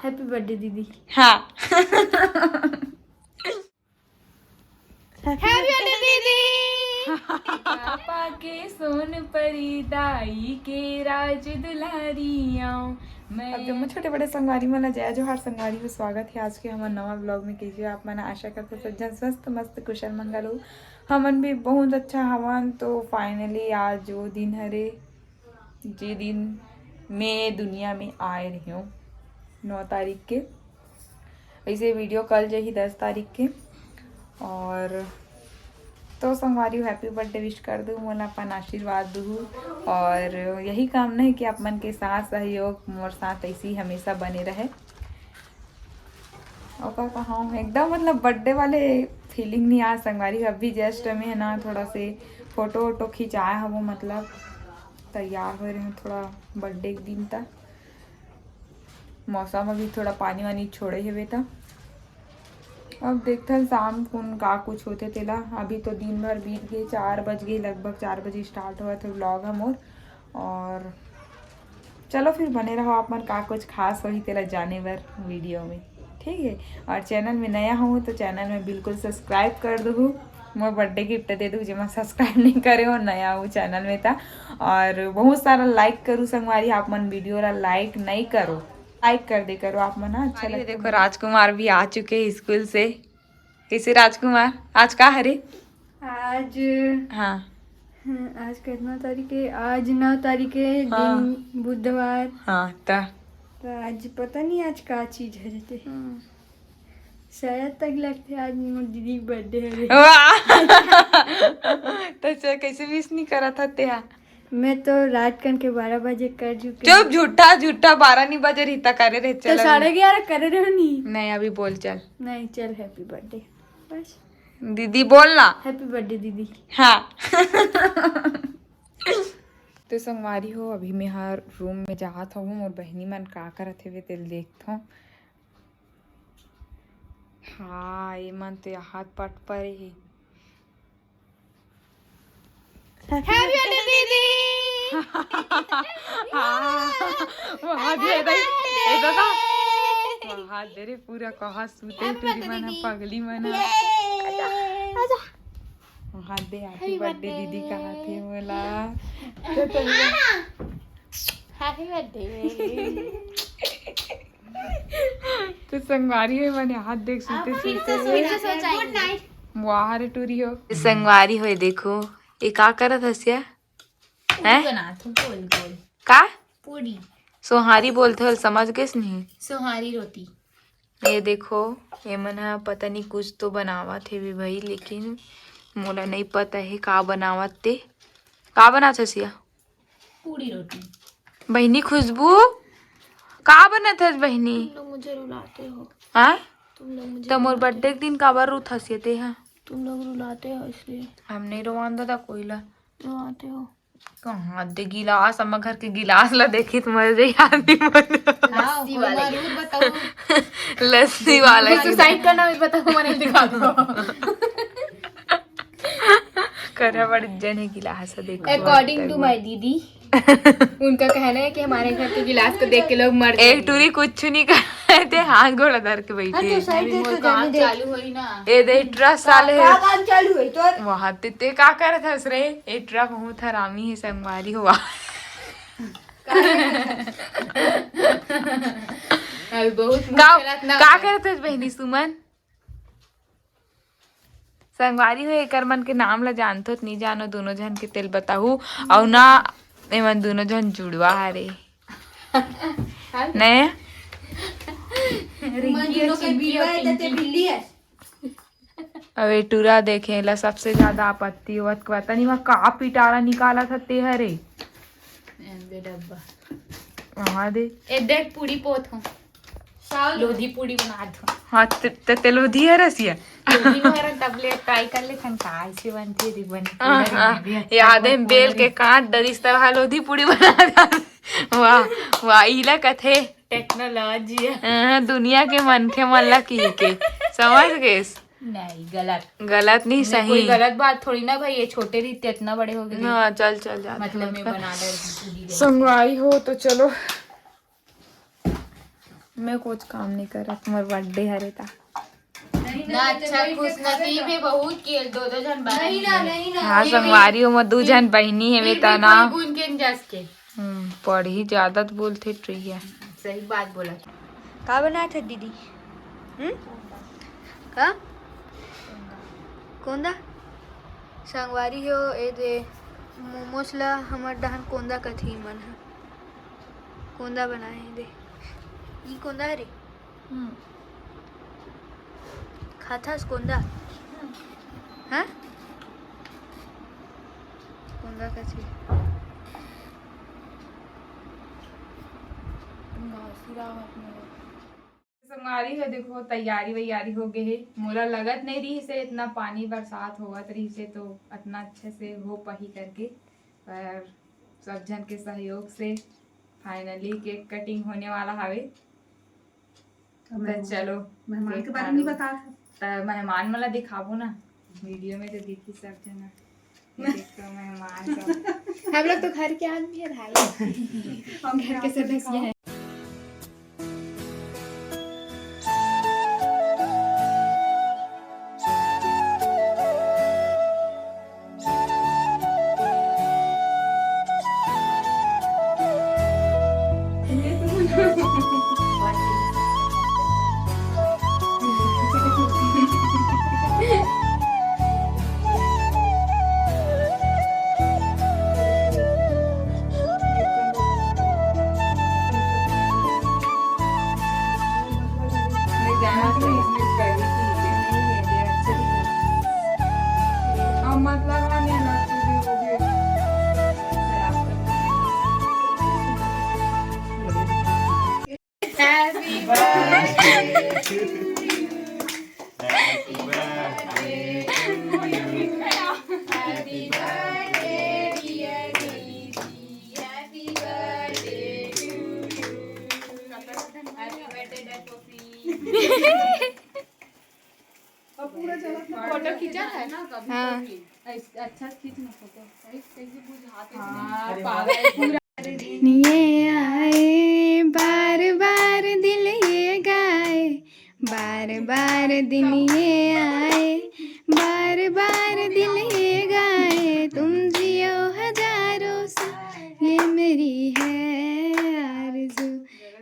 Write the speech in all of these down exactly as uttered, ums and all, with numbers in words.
Happy birthday दीदी। हाँ। Happy birthday दीदी। पापा के सोन परी दाई के राज दुलारी आऊं मैं। अब जम्मो छोटे बड़े संगवारी मन ला जय जोहार संगवारी हो, स्वागत है आज के हमर नवा vlog में। कैसे हो आप मन? आशा करते सब जन स्वस्थ मस्त कुशल मंगल हो। हमन भी बहुत अच्छा हवन। तो finally आज वो दिन हरे जे दिन मैं दुनिया में आए रहे हूँ, नौ तारीख के। ऐसे video कल जही दस तारीख के। और तो संगवारी happy birthday wish कर दू, मोला अपन आशीर्वाद दू। और यही कामना है कि आप मन के साथ सहयोग मोर साथ ऐसे ही हमेशा बने रहे। और का कहूँ, एकदम मतलब birthday वाले feeling नहीं आया संगवारी। अभी just में है ना, थोड़ा से photo वोटो खिंचाए हवो, मतलब तैयार हो रहे हैं थोड़ा birthday के दिन तक। मौसम अभी थोड़ा पानी वानी छोड़े हवे त अब देखथन शाम कुन का कुछ होथे तेला। अभी तो दिन भर बीत गए, चार बज गए, लगभग चार बजे start हुआ थे vlog हमर। और चलो फिर बने रहो आप मन, का कुछ खास होही तेला जाने बर video में, ठीक है। और channel में नया हो तो channel में बिल्कुल subscribe कर दू, मोर birthday gift दे दू जेमा subscribe नहीं करे हो, नया हो channel में ता। और बहुत सारा like करू संगवारी, आप मन video ला like नहीं करो, like कर दे करो आप मन, हाँ, अच्छा लगता है। देखो राजकुमार भी आ चुके हैं स्कूल से। कैसे राजकुमार, आज का हरे? आज हाँ। हाँ, आज कितना तारीख है? आज नौ तारीख है, हाँ। दिन बुधवार। हाँ त तो आज पता नहीं आज का चीज है रहते। शायद तक लगते आज मोर दीदी के birthday है। वाह। तो च- कैसे wish नहीं करा था तेहा? मैं तो रात कन के बारह बजे कर चुके। चुप, झूठा झूठा, बारह नहीं बजे रही त करे रहे। तो चल साढ़े ग्यारह करे रहे नहीं। नहीं, अभी बोल चल। नहीं, चल happy birthday बस। दीदी बोलना। Happy birthday दीदी। हाँ। तो संगवारी हो, अभी मैं हर room में जात हूँ, मोर बहिनी मन का करत हेवे तेल देखत हूँ। हाँ, ये मन तो हाथ पट परे हे। Happy birthday दीदी। हाँ, वो हाथ दे दे, ए दादा। वो हाथ दे रे, पूरा कहा सूते टूरी मन, पगली मन। वो हाथ दे, happy birthday दीदी कहा थे मोला। Happy birthday। तो संगवारी है, मैंने हाथ देख सूते सूते। गुड नाइट। वाह रे टूरी हो। संगवारी हो, देखो, ये का करत हसिया? हैं? बना तू गोल गोल का? पूरी। सोहारी बोलते हो, समझ गए नहीं? सोहारी रोटी। ये देखो, ये मन ह पता नहीं कुछ तो बनावत हे भी भाई, लेकिन मोला नहीं पता है का बनावत ते। का बनात हसिया? पूरी रोटी। बहिनी खुशबू, का बनत हस बहिनी? तुम लोग मुझे रुलाते हो। हाँ? तुम लोग मुझे तो मोर birthday के दिन काबर रूत हसिया ते हा? तुम लोग रुलाते हो इसलिए हम नहीं रोवान दादा कोई ला। रुलाते हो। कहाँ दे गिलास, अम्मा घर के गिलास ला देखी तो मर जाई आदमी मन। हाँ, कोई बार रूल बताओ। लस्सी वाला सुसाइड करना भी बताओ, मैंने दिखा दो। करे बड़ जने गिलास देखो। According to my दीदी, उनका कहना है कि हमारे घर के गिलास को देख के लोग मर एक टूरी कुछ नहीं करते, हाथ गोड़ा धर के बैठी है। चालू हुई ना। ये दे ट्रस्ट साले है। काम चालू है तो वहां ते, ते का करत हस रे? ए ट्रक बहुत हरामी है, संगवारी हुआ। अभी बहुत का, का करत हस बहिनी सुमन? संगवारी हो, एकर मन के नाम ला जानथो त नहीं जानो, दोनों झन के तेल बताहू। अउ ना, एमन दोनों झन जुड़वा हरे। ने? रिंकी और चिंकी और पिंकी। अबे टूरा देखे ला सबसे ज्यादा आपत्ति होवत, पता नहीं वहाँ का पिटारा निकाला था ते हरे। एंदे डब्बा। वहाँ दे। ए देख पूरी पोत हूँ। लोधी पूरी बना दो। हाँ, ते, ते, ते लोधी है रसिया। लोधी में हरन तब ले ट्राई कर ले थन का ऐसे बनती है, बन हाँ, हाँ। याद है, बेल के काट डरिस तब हाँ लोधी पूरी बना दे। वाह, वाह, इला कथे। टेक्नोलॉजी है। हाँ, दुनिया के मनखे मन ला की के। समझ गेस? नहीं, गलत। गलत नहीं, नहीं, कोई सही। गलत बात थोड़ी ना भाई, ये छोटे रहते इतना बड़े हो गए। ना, चल, चल, जाते मतलब हैं। मैं बना डर पूरी। संगवारी हो तो चलो, मैं कुछ काम नहीं करत, मोर बर्थडे हरे ता। ना, अच्छा, खुश नसीब है बहुत कि दो दो जन बहिनी। हाँ, संगवारी हो, मोर दू झन बहिनी हेवे ता ना। गुन के जस के। हम्म, पढ़ी ज्यादा तो बोलथे टुइया। सही बात बोला। का बनात हे दीदी? हम्म? का? कोंदा? संगवारी हो, ए दे मोमोस ला हमर डहन कोंदा कथी मन ह। कोंदा बनाए हे दे। ई कोंदा हरे? हम्म। खाथस कोंदा? हाँ? कोंदा कथी? संगवारी हो, देखो, तैयारी वैयारी हो गए हे। मोला लगत नहीं रही से इतना पानी बरसात होवत रही से तो इतना अच्छे से हो पाही करके, पर सब झन के सहयोग से finally cake cutting होने वाला हवे। तो चलो, मेहमान के बारे में बता। तो मेहमान मला दिखाबो ना, वीडियो में तो दिखी सब जना। ये देखो मेहमान सब। हम लोग तो घर के आदमी है भाई। हम घर के सदस्य हैं। फोटो खींचा है? हाँ। अच्छा खींच ना फोटो। कैसे बुझाते हैं? हाँ, पागल। ये आए बार बार दिल ये गाए, बार बार दिन ये आए, बार बार दिल ये गाए, तुम जियो हजारों साल, ये मेरी है आरज़ू।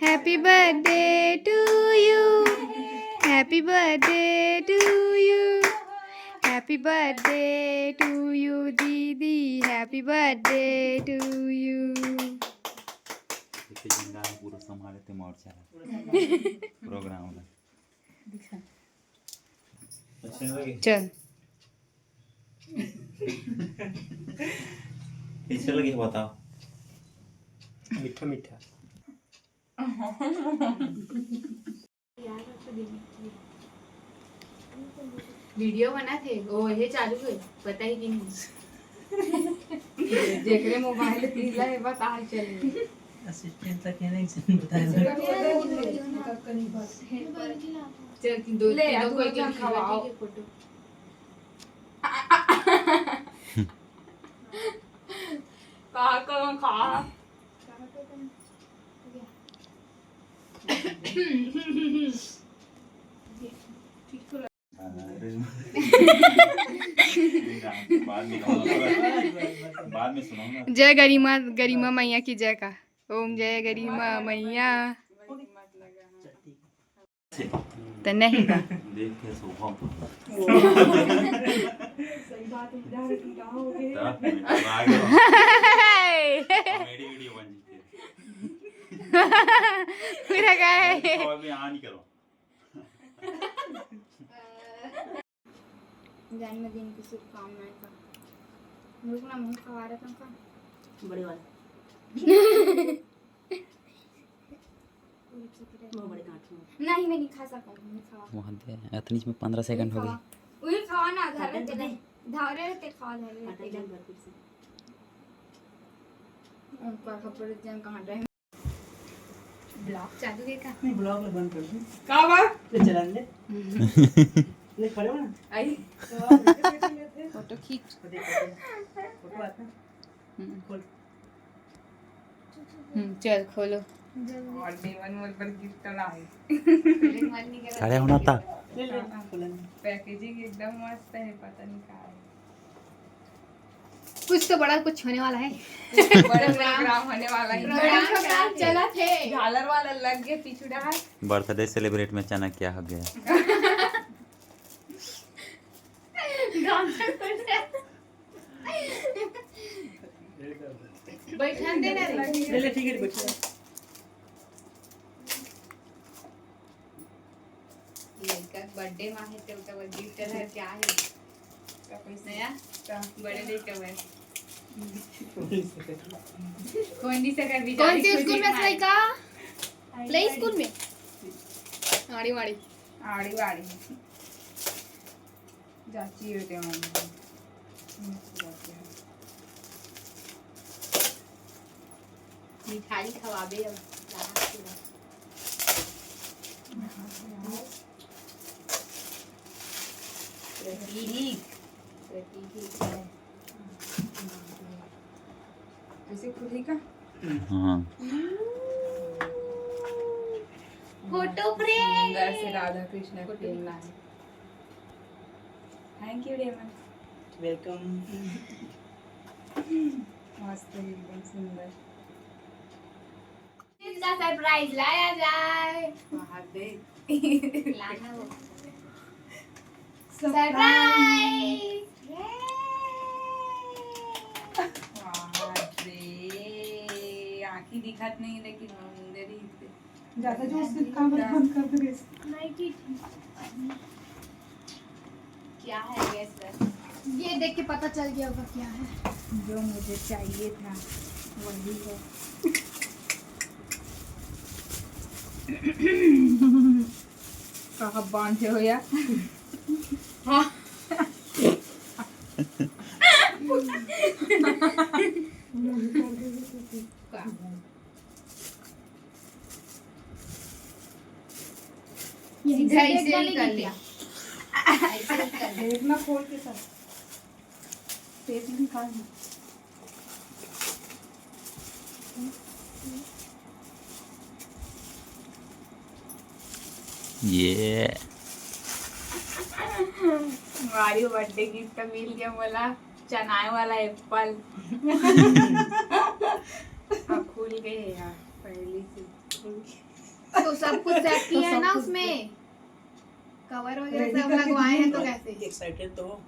Happy birthday to you, happy birthday to you, happy birthday to you दीदी, happy birthday to you। पूरा संभाले थे मोर चला प्रोग्राम में। अच्छा लगे? चल। कैसे लगे बताओ? मीठा मीठा। वीडियो बना थे, ओ ये चालू है, पता ही कि नहीं। जेकरे मोबाइल तीला है, बस आज चले। असिस्टेंट तक है नहीं, बताए। चल, दो, ले, तीनों को एक एक खवाओ। फोटो। का करूं, खा। जय गरिमा, गरिमा मैया की जय का। ओम जय गरिमा मैया। त नहीं का। देख के सोफा पर। सही बात है, इधर तुम कहाँ हो गए? कॉमेडी वीडियो बन जीते। पूरा का है। और भी आ नहीं करो। जन्मदिन की शुभकामनाएं का। रुकना, मुंह खवा रहा था का? बड़े वाला। नहीं, मैं नहीं खा सकता हूँ, नहीं खावा। वहाँ दे, अतनी में पंद्रह सेकंड हो गई। वही खावा ना, घर में तेरे धावरे रहते, खावा धावरे रहते। ऊपर खपड़ जन कहाँ जाए? ब्लॉग चालू है का? नहीं, ब्लॉग में बंद कर दो। का बा? ले चला ले। ले खड़े हो ना। आई। फोटो खींच। फोटो आता। हम्म। खोल। हम्म, चल खोलो। और देवन मोर बर गिफ्ट लाए। खड़े होना था। पैकेजिंग एकदम मस्त है, पता नहीं का है। कुछ तो बड़ा कुछ होने वाला है। बड़ा प्रोग्राम होने वाला है। प्रोग्राम चला थे। झालर वाला लग गए पीछू डहार। बर्थडे सेलिब्रेट में अचानक क्या हो गया? बैठन देना रे। ले ले, ठीक है, बैठ जा। लड़का के बर्थडे में है तो ओकर गिफ्ट है, क्या है? नया बड़े लड़का में। कौन सी सकल भी कौन सी स्कूल में लड़का? प्ले स्कूल में। आड़ी वाड़ी। आड़ी वाड़ी। जाची होते हैं। मिठाई खवाबे अब। ऐसे खुली का? हाँ। Photo frame. सुंदर से राधा कृष्ण फ्रेम लाए। Thank you Raman. वेलकम। मस्त है, एकदम सुंदर। इसका सरप्राइज लाया जाए। बाहर दे। लाना हो। सरप्राइज। बाहर दे। आँखी दिखत नहीं, लेकिन अंदर ही थे। ज्यादा जोर से काम बंद कर दे। क्या है गैस पर? ये देख के पता चल गया होगा क्या है। जो मुझे चाहिए था, वही है। कहाँ बांधे हो यार? सीधा ऐसे ही कर ले। ऐसे ही कर ले। देखना खोल के सब। पेट निकाल। ये हमारी बर्थडे गिफ्ट मिल गया मोला, चनाए वाला एप्पल। हाँ, खुल गए यार पहले से। तो सब कुछ सेट किया है ना उसमें? कवर वगैरह सब लगवाए हैं तो कैसे? एक्साइटेड तो हो।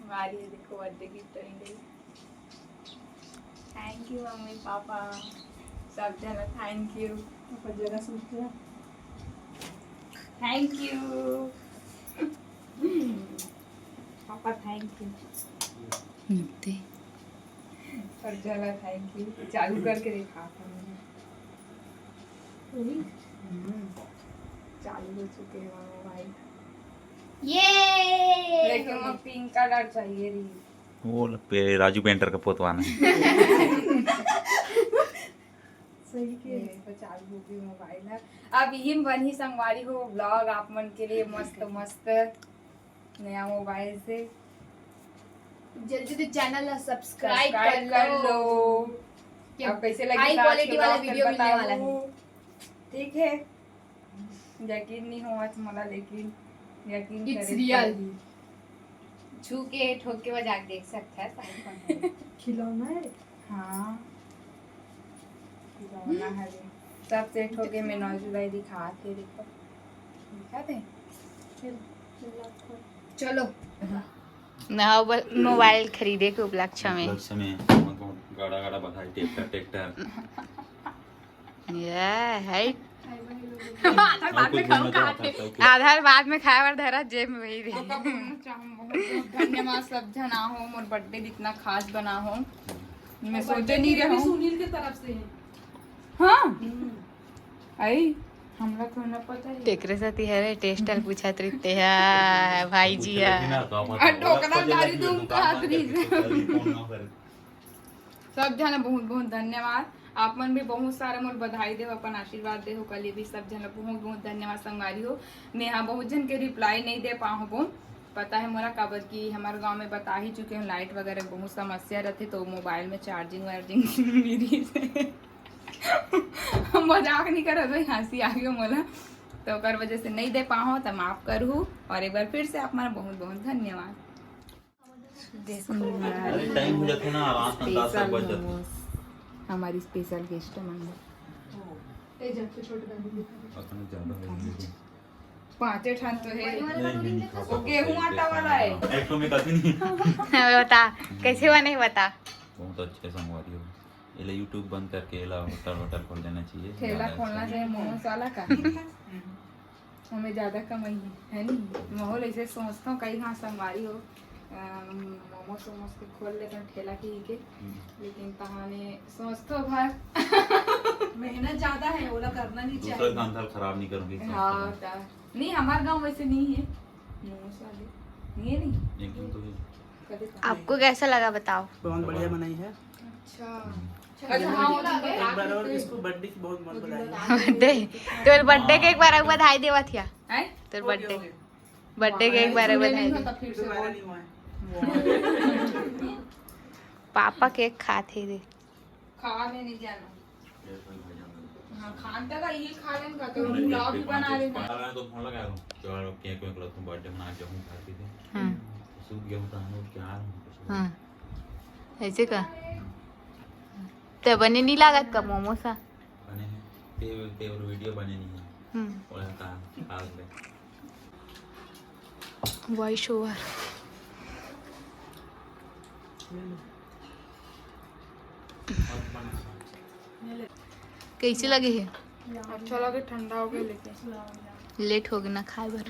हमारी ये देखो बर्थडे गिफ्ट मिल गई। थैंक यू मम्मी पापा, सब जना थैंक यू। अपन जगह सूट किया। Thank you papa, thank you. सब जना थैंक यू। चालू करके दिखा था मुझे। हम्म, चालू हो चुके हैं मोबाइल। ये लेकिन वो पिंक कलर चाहिए रही। वो पे राजू पेंटर का पोतवाना है। सही के। ये तो चालू हो गई मोबाइल है। अब यही बनी संगवारी हो व्लॉग आप मन के लिए मस्त मस्त नया मोबाइल से। जल्दी से चैनल ला सब्सक्राइब सब्सक्राइब कर लो। अब कैसे लगी हाई तो आज क्वालिटी के वाला vlog फिर वीडियो मिलने वाला बताओ। है। ठीक है, यकीन नहीं हुआ था मोला, लेकिन यकीन It's करे real। पड़ी। छू के ठोक के बजा के देख सकता है सारे कौन है। खिलौना है। हाँ, खिलौना है रे। सब सेट हो गए, मैं नौ जुलाई दिखा थे, देखो दिखा दे। चलो, नवा मोबाइल खरीदे के उपलक्ष्य में। उपलक्ष्य में हमको गाड़ा गाड़ा बधाई, ट्रैक्टर ट्रैक्टर। ये है। आधार बाद में खाऊं कहा थे। आधार बाद में खाए बर धरा, जेब में वही रही। बहुत बहुत धन्यवाद सब जना हो, मोर बर्थडे जितना खास बना हो। मैं सोचे नहीं रहा हूँ। सुनील के तरफ से है। हाँ, आई हमरा थोड़ा ना पता है। तेकरे साथी है रे, टेस्टर पूछत रहिते है भाई जी है। आ, टोकरा डाली तुम का आदमी। सब जना बहुत बहुत धन्यवाद। आप मन भी बहुत सारा मोर बधाई देव, अपन आशीर्वाद देव, ओकर लिए भी सब जना बहुत बहुत धन्यवाद संगवारी हो। मैं यहाँ बहुत जन के रिप्लाई नहीं दे पाहबो, पता है मोला, काबर कि हमर गांव में बता ही चुके हो, लाइट वगैरह बहुत समस्या रहथे, तो मोबाइल में चार्जिंग वार्जिंग मिली से। हम मजाक नहीं करत हई, हंसी आ गयो मोला, तो ओकर वजह से नहीं दे पाहो तो माफ करहू। और एक बार फिर से आप मन बहुत बहुत धन्यवाद। देखो, अरे, टाइम हो जाथे ना, आराम से दस स्पेशल बज जाथे। मोमोज, हमारी स्पेशल गेस्ट है मंडल। ए, जब तो छोटे दादी दिखा दे। अतना ज्यादा हो गया। पांचे ठान तो है। नहीं, नहीं, नहीं खा वो सकते गेहूं हैं, आटा वाला है। एक तो में कभी नहीं। हमें बता, कैसे बने बता। बहुत अच्छे संगवारी हो। ये ले YouTube बंद करके ये ला होटल, होटल खोल देना चाहिए। ठेला ज्यादा खोलना अच्छा। चाहिए मोमोज वाला का। हमें ज्यादा कमाई है, है नहीं? माहौल ऐसे सोचता हूँ, कई घास संगवारी हो, अम, मोमोज वोमोज के खोल लेते हैं ठेला की ही के, हम्म। लेकिन तहाने सोचता हूँ भर। मेहनत ज्यादा है, वो लोग करना नहीं दूसरा चाहिए। काम था, खराब नहीं करूँगी, हाँ, सोचता हूँ। ता-, नहीं, हमारे गांव वैसे नहीं है मोमोज वाले, नहीं है, नहीं। लेकिन तो ये कभी आपको कैसा लगा बताओ? बहुत बढ़िया बनाई है। अच्छा। हम्म। अच्छा, हाँ, वो तो एक बार और इसको बर्थडे की बहुत बहुत बधाई। दे, तोर बर्थडे के एक बार अउ बधाई देवत हिया। हैं? तोर हो गया, बर्थडे, हो गया। बर्थडे के एक बार अउ नहीं बधाई दे। होता, फिर से दोबारा बोल। नहीं हुआ है। पापा केक खात हे दे। खा में नहीं जाना। हाँ, खान तक ये खा लेन का, तो vlog भी बना लेना। मैं तो फोन लगा रहा हूँ, चलो केक वेक लो, तुम बर्थडे मना के जाऊँ घर पे। हम्म। सूत गया हूँ, तो हम लोग क्या आ रहे हैं? हाँ, ऐसे का? ते बने नहीं लागत का मोमोज हा? बने हैं। ते, ते और वीडियो बने नहीं है। हम्म। और का, का ले। Voice over. कैसे लगे है? अच्छा लगे, ठंडा हो गया लेकिन। लेट हो गया ना खाए बर।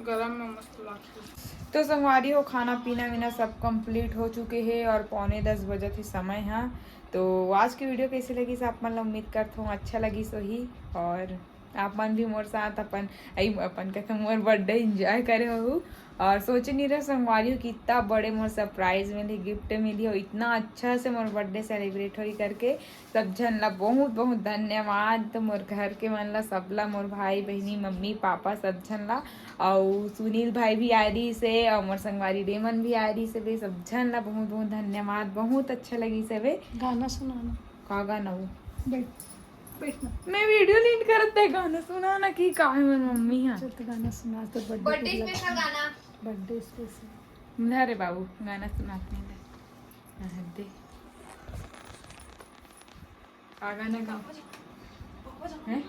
गरम में मस्त लागथे। तो संगवारी हो, खाना पीना वीना सब कंप्लीट हो चुके हे और पौने दस बजत हे समय हा। तो आज के वीडियो कैसे लगिस आप मन ला, उम्मीद करत हूँ अच्छा लगिस होही और आप मन भी मोर साथ अपन, आई अपन कहते मोर बर्थडे एंजॉय करे हो। और सोचे नहीं रहे संगवारी हो कि इतना बड़े मोर सरप्राइज मिली, गिफ्ट मिली और इतना अच्छा से मोर बर्थडे सेलिब्रेट होई करके। सब झन ला बहुत बहुत धन्यवाद, मोर घर के मन ला, सबला, मोर भाई बहिनी, मम्मी पापा, सब झन ला। अउ सुनील भाई भी आ रही से, अउ मोर संगवारी रेमन भी आ रही से बे, सब झन ला बहुत बहुत धन्यवाद, बहुत अच्छा लगी से बे। गाना सुनाना। का गाना हो? बैठ, बैठ ना। मैं वीडियो लीड करत है, गाना सुनाना कि का है मोर मम्मी हा। चल तो गाना सुना, तो बर्थडे बर्थडे के स्पेशल गाना। Birthday special. ना रे बाबू, गाना सुनात नहीं ले। रहन दे। का गाना गाओ? हैं?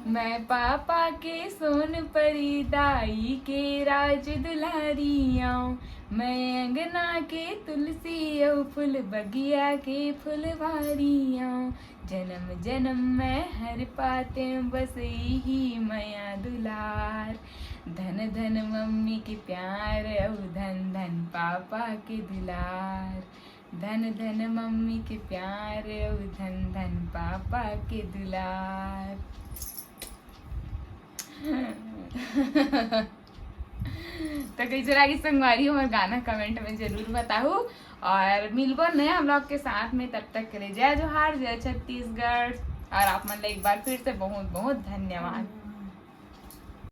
मैं पापा के सोन परी, दाई के राज दुलारी आऊं। मैं अंगना के तुलसी अउ फूल बगिया के फुलवारी आऊं। जन्म जन्म मैं हर पाते बस इही मया दुलार। धन धन मम्मी के प्यार अउ धन धन पापा के दुलार। धन धन मम्मी के प्यार अउ धन धन पापा के दुलार। तो कैसे लागिस संगवारी हमर गाना, कमेंट में जरूर बताहू। और मिलबो नया व्लॉग के साथ में, तब तक के लिए जय जोहार, जय छत्तीसगढ़। और आप मन ला एक बार फिर से बहुत बहुत धन्यवाद।